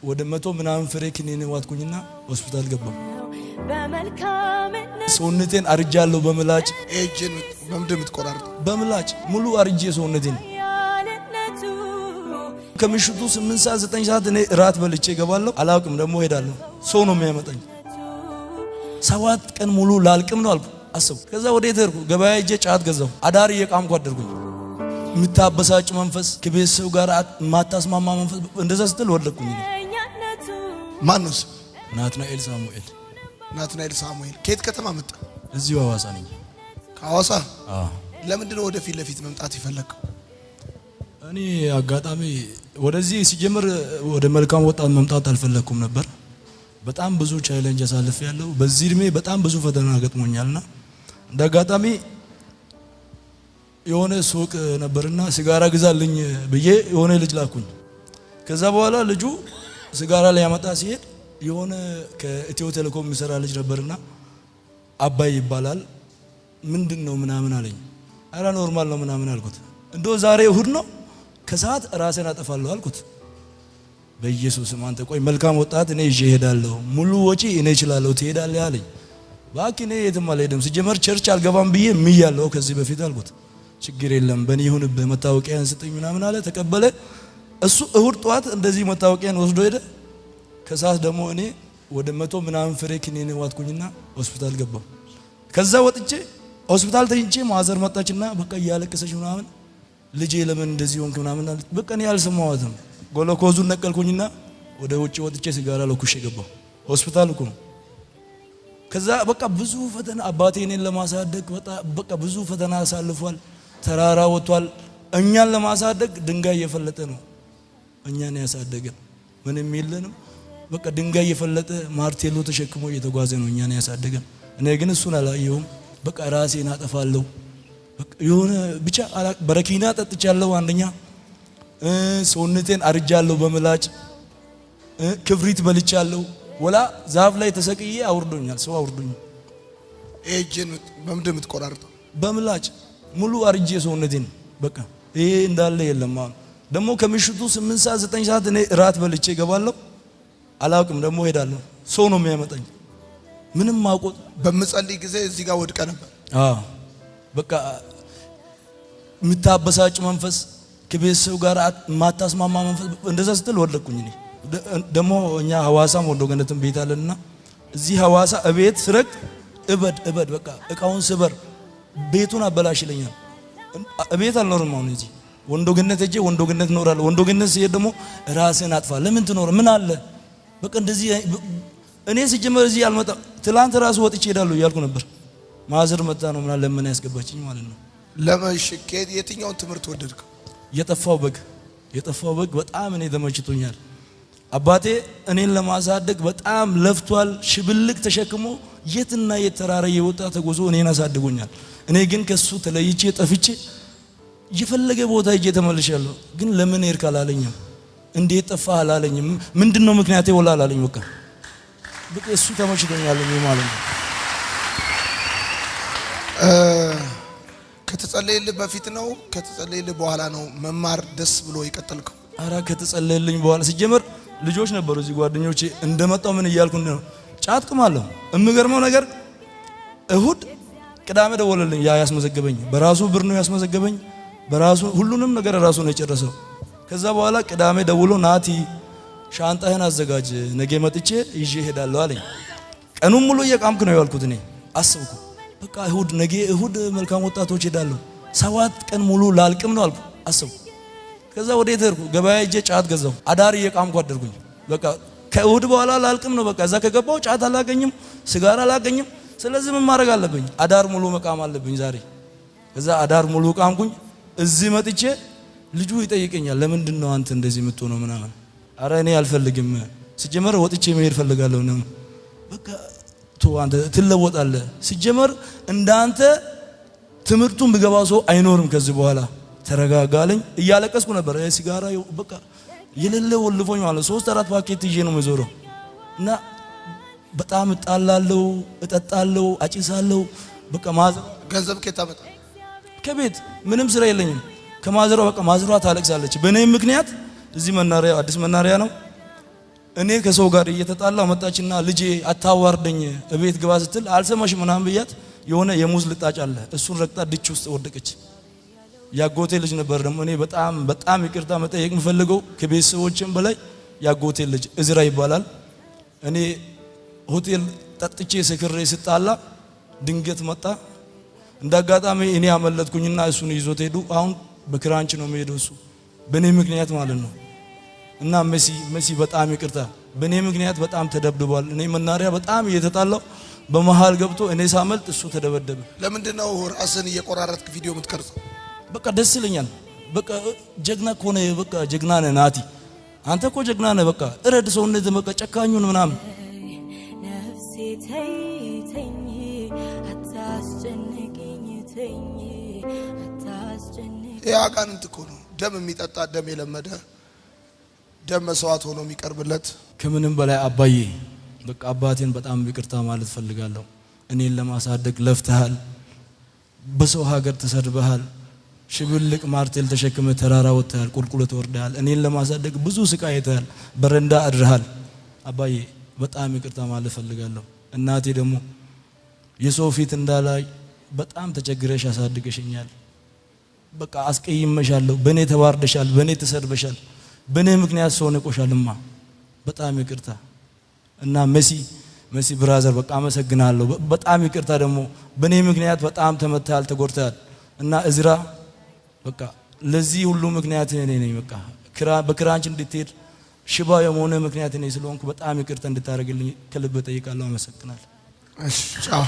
ወደ 100 ምናምን ፍሬ ክኒን ዋጥኩኝና ሆስፒታል ገባሁ። ሰውነቴን አርጃለሁ በምላጭ። እጅን በምንድን ነው የምትቆራርጠው? በምላጭ ሙሉ አርጄ ሰውነቴን። ከምሽቱ 8 ሰዓት 9 ሰዓት እኔ እራት በልቼ እገባለሁ። አላውቅም፣ ደግሞ ሄዳለሁ። ሰው ነው የሚያመጣኝ። 7 ቀን ሙሉ ላልቅም ነው አልኩ አስቡ። ከዛ ወዴት ሄድኩ? ገበያ ሄጄ ጫት ገዛሁ። አዳር እየቃምኩ አደርኩኝ። የምታበሳጭ መንፈስ፣ ከቤተሰብ ጋር የማታስማማ መንፈስ፣ እንደዛ ስትል ወደቅኩኝ። ማን ነው ስም? ናትናኤል ሳሙኤል። ናትናኤል ሳሙኤል። ከየት ከተማ መጣ? እዚሁ ሐዋሳ ነኝ። ከሐዋሳ። አዎ። ለምንድን ነው ወደፊት ለፊት መምጣት የፈለግከው? እኔ አጋጣሚ ወደዚህ ሲጀምር ወደ መልካም ወጣት መምጣት አልፈለግኩም ነበር። በጣም ብዙ challenge አሳልፍ ያለው፣ በዚህ እድሜ በጣም ብዙ ፈተና ገጥሞኛልና፣ እንደ አጋጣሚ የሆነ ሱቅ ነበርና ሲጋራ ግዛልኝ ብዬ የሆነ ልጅ ላኩኝ። ከዛ በኋላ ልጁ ሲጋራ ሊያመጣ ሲሄድ የሆነ ከኢትዮ ቴሌኮም የሚሰራ ልጅ ነበርና አባይ ይባላል። ምንድን ነው ምናምን አለኝ። አረ normal ነው ምናምን አልኩት። እንደው ዛሬ እሁድ ነው፣ ከሰዓት ራሴን አጠፋለሁ አልኩት። በኢየሱስም አንተ ቆይ፣ መልካም ወጣት እኔ ይዤ እሄዳለሁ፣ ሙሉ ወጪ እኔ እችላለሁ፣ ትሄዳለህ አለኝ። እባክህ እኔ የትም አልሄድም፣ ሲጀመር church አልገባም ብዬ ምያለሁ ከዚህ በፊት አልኩት። ችግር የለም በእኔ ይሁንብህ፣ መታወቂያን ስጠኝ ምናምን አለ። ተቀበለ። እሱ እሁድ ጠዋት እንደዚህ መታወቂያን ወስዶ ሄደ። ከሰዓት ደግሞ እኔ ወደ 100 ምናምን ፍሬ ክኒን ዋጥኩኝና ሆስፒታል ገባሁ። ከዛ ወጥቼ ሆስፒታል ተኝቼ ማዘር መጣችና በቃ እያለቀሰች ምናምን፣ ልጄ ለምን እንደዚህ ሆንክ ምናምን አለች። በቃ እኔ አልሰማኋትም። ግሉኮዙን ነቀልኩኝና ወደ ውጭ ወጥቼ ሲጋራ ለኩሼ ገባሁ። ሆስፒታል እኮ ነው። ከዛ በቃ ብዙ ፈተና፣ አባቴ እኔን ለማሳደግ በቃ ብዙ ፈተና አሳልፏል። ተራራ ወጥቷል። እኛን ለማሳደግ ድንጋይ እየፈለጠ ነው እኛን ያሳደገን። ምንም የለንም። በቃ ድንጋይ እየፈለጠ ማርቴሎ ተሸክሞ እየተጓዘ ነው እኛን ያሳደገን። እኔ ግን እሱን አላየሁም። በቃ ራሴን አጠፋለሁ። የሆነ ብቻ በረኪና ጠጥቻለሁ። አንደኛ ሰውነቴን አርጃለሁ በምላጭ፣ ክብሪት በልቻለሁ። ወላ ዛፍ ላይ ተሰቅዬ አውርዶኛል። ሰው አውርዶኛል። እጅን በምንድን ነው የምትቆራርጠው? በምላጭ ሙሉ አርጄ ሰውነቴን። በቃ ይሄ እንዳለ የለም። አሁን ደግሞ ከምሽቱ 8 ሰዓት 9 ሰዓት እኔ እራት በልቼ እገባለሁ። አላውቅም፣ ደግሞ ሄዳለሁ። ሰው ነው የሚያመጣኝ። ምንም ማቆጥ በምጸልይ ጊዜ እዚህ ጋር ወድቀ ነበር። አዎ፣ በቃ የምታበሳጭ መንፈስ፣ ከቤተሰብ ጋር የማታስማማ መንፈስ፣ እንደዛ ስትል ወደቅኩኝ። እኔ ደግሞ እኛ ሐዋሳም ወንዶ ገነትም ቤት አለንና እዚህ ሐዋሳ እቤት ስረቅ እበድ እበድ፣ በቃ እቃውን ስበር፣ ቤቱን አበላሽ ይለኛል። እቤት አልኖርም። አሁን እዚህ ወንዶ ገነት ሄጄ ወንዶ ገነት እኖራለሁ። ወንዶ ገነት ሲሄድ ደግሞ ራስን አጥፋ፣ ለምን ትኖር ምን አለ፣ በቃ እንደዚህ እኔ ሲጀመር እዚህ አልመጣም። ትላንት ራሱ ወጥቼ እሄዳለሁ እያልኩ ነበር። ማዘር መጣ ነው ምናምን ለምን ያስገባችኝ ማለት ነው። ለመሽ የትኛውን ትምህርት ወደድከው? የጠፋው በግ፣ የጠፋው በግ በጣም እኔ ተመችቶኛል። አባቴ እኔን ለማሳደግ በጣም ለፍቷል። ሽብልቅ ተሸክሞ የትና የት ተራራ እየወጣ ተጉዞ እኔን አሳድጎኛል። እኔ ግን ከሱ ተለይቼ ጠፍቼ የፈለገ ቦታ ሄጄ ተመልሻለሁ። ግን ለምን ሄድክ አላለኝም። እንዴት ጠፋህ አላለኝም። ምንድነው ምክንያቴ ወላ አላለኝ። በቃ በቃ እሱ ተመችቶኛል እኔ ማለት ነው። ከተጸለየልህ በፊት ነው ከተጸለየልህ በኋላ ነው መማር ደስ ብሎ የቀጠልከው? አራ ከተጸለየልኝ በኋላ። ሲጀመር ልጆች ነበሩ እዚህ ጓደኞቼ። እንደመጣው ምን እያልኩ ነው፣ ጫት ቅማለሁ። የሚገርመው ነገር እሁድ ቅዳሜ ደወለልኝ። ያ ያስመዘገበኝ በራሱ ብር ነው ያስመዘገበኝ። በራሱ ሁሉንም ነገር ራሱ ነው የጨረሰው። ከዛ በኋላ ቅዳሜ ደውሎ ናቲ ሻንጣህን አዘጋጅ፣ ነገ መጥቼ ይዤ እሄዳለሁ አለኝ። ቀኑን ሙሉ እየቃምክ ነው ያልኩት። እኔ አስብኩ፣ በቃ እሁድ፣ ነገ እሁድ መልካም ወጣቶች ሄዳለሁ። 7 ቀን ሙሉ ላልቅም ነው አልኩ አስብኩ። ከዛ ወዴት ሄድኩ? ገበያ ሄጄ ጫት ገዛሁ። አዳር እየቃምኩ አደርኩኝ። በቃ ከእሁድ በኋላ ላልቅም ነው። በቃ እዛ ከገባው ጫት አላገኝም፣ ስጋራ አላገኝም። ስለዚህ ምን ማድረግ አለብኝ? አዳር ሙሉ መቃም አለብኝ ዛሬ። ከዛ አዳር ሙሉ ቃምኩኝ። እዚህ መጥቼ ልጁ ይጠይቀኛል፣ ለምንድን ነው አንተ እንደዚህ የምትሆነው ምናምን። አረ እኔ አልፈልግም፣ ሲጀመር ወጥቼ መሄድ ፈልጋለሁ ነው። በቃ ቶ አንተ ትለወጣለህ። ሲጀመር እንዳንተ ትምህርቱን ብገባ ሰው አይኖርም ከዚህ በኋላ፣ ተረጋጋለኝ። እያለቀስኩ ነበር። ሲጋራ በቃ የሌለ ወልፎኝ ማለት 3 4 ፓኬት ይዤ ነው የምዞረው እና በጣም እጣላለሁ፣ እጠጣለሁ፣ አጭሳለሁ። በቃ ማዘር ገንዘብ ከየት ታመጣለህ? ከቤት ምንም ስራ የለኝም። ከማዘሯ በቃ ማዘሯ ታለቅሳለች። በእኔ ምክንያት እዚህ መናሪያ፣ አዲስ መናሪያ ነው። እኔ ከሰው ጋር እየተጣላሁ መጣችና ልጄ አታዋርደኝ እቤት ግባ ስትል አልሰማሽም ምናምን ብያት የሆነ የሙዝ ልጣጭ አለ፣ እሱን ረግጣ ditch ውስጥ ወደቀች። ያጎቴ ልጅ ነበር ደግሞ። እኔ በጣም በጣም ይቅርታ መጠየቅ የምፈልገው ከቤተሰቦችም በላይ ያጎቴ ልጅ እዝራ ይባላል። እኔ ሆቴል ጠጥቼ ሰክሬ ስጣላ ድንገት መጣ። እንደ አጋጣሚ እኔ አመለጥኩኝና እሱን ይዞት ሄዱ። አሁን በክራንች ነው የሚሄደው እሱ በእኔ ምክንያት ማለት ነው። እና መሲ መሲ በጣም ይቅርታ፣ በእኔ ምክንያት በጣም ተደብድቧል። እኔ መናሪያ በጣም እየተጣላው በመሃል ገብቶ እኔ ሳመልጥ እሱ ተደበደበ። ለምንድን ነው ራስን እየቆራረጥክ ቪዲዮ የምትቀርጸው? በቃ ደስ ይለኛል። በቃ ጀግና ከሆነ በቃ ጀግና ነህ ናቲ፣ አንተ እኮ ጀግና ነህ። በቃ እረድ ሰውነት በቃ ጨካኙን ምናምን። ነፍሴ ተይ ተኝ አታስጨንቅኝ ተኝ አታስጨንቅኝ። ይህ አጋንንት እኮ ነው። ደም የሚጠጣ፣ ደም የለመደ፣ ደም መስዋዕት ሆኖ የሚቀርብለት። ከምንም በላይ አባዬ በቃ አባቴን በጣም ይቅርታ ማለት ፈልጋለሁ። እኔን ለማሳደግ ለፍተሃል፣ በሰው ሀገር ተሰድበሃል፣ ሽብልቅ ማርቴል ተሸክመ ተራራ ወጥተሃል፣ ቁልቁለት ወርደሃል። እኔን ለማሳደግ ብዙ ስቃይ አይተሃል፣ በረንዳ አድረሃል። አባዬ በጣም ይቅርታ ማለት ፈልጋለሁ። እናቴ ደግሞ የሰው ፊት እንዳላይ በጣም ተቸግረሽ አሳድገሽኛል። በቃ አስቀይመሻለሁ። በእኔ ተዋርደሻል፣ በእኔ ተሰድበሻል፣ በእኔ ምክንያት ሰው ንቆሻልማ። በጣም ይቅርታ። እና መሲ መሲ ብራዘር በቃ አመሰግናለሁ። በጣም ይቅርታ ደግሞ በእኔ ምክንያት በጣም ተመታል፣ ተጎድተሃል። እና እዝራ በቃ ለዚህ ሁሉ ምክንያት እኔ ነኝ። በቃ በክራንች እንድትሄድ ሽባ የመሆነ ምክንያት እኔ ስለሆንኩ በጣም ይቅርታ እንድታደርግልኝ ከልብ እጠይቃለሁ። አመሰግናለሁ። እሺ፣ ቻው።